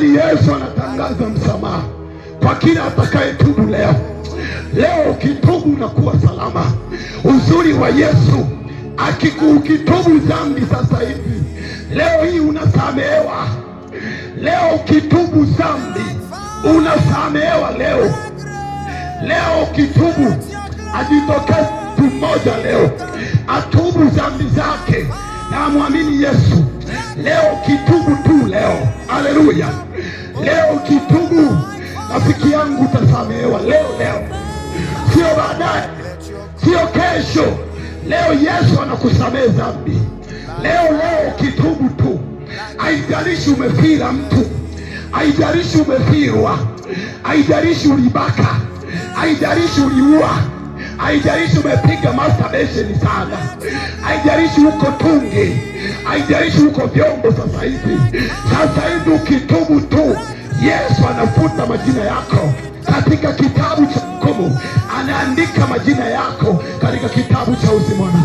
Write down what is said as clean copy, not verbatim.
Jamani, Yesu anatangaza msamaha kwa kila atakayetubu leo. Leo ukitubu unakuwa salama. Uzuri wa Yesu, ukitubu dhambi sasa hivi, leo hii unasamehewa. Leo ukitubu dhambi unasamehewa leo. Leo ukitubu, ajitokeze mtu mmoja leo atubu dhambi zake na amwamini Yesu. Leo ukitubu tu leo, haleluya! Leo ukitubu, rafiki yangu, utasamehewa leo leo, sio baadaye, sio kesho. Leo Yesu anakusamehe dhambi leo leo, ukitubu tu. Haijalishi umefira mtu, haijalishi umefirwa, haijalishi ulibaka, haijalishi uliua, haijalishi umepiga masturbation sana, haijalishi uko tungi, haijalishi uko vyombo sasa hivi. Sasa hivi ukitubu tu, Yesu anafuta majina yako katika kitabu cha hukumu, anaandika majina yako katika kitabu cha uzima wa milele.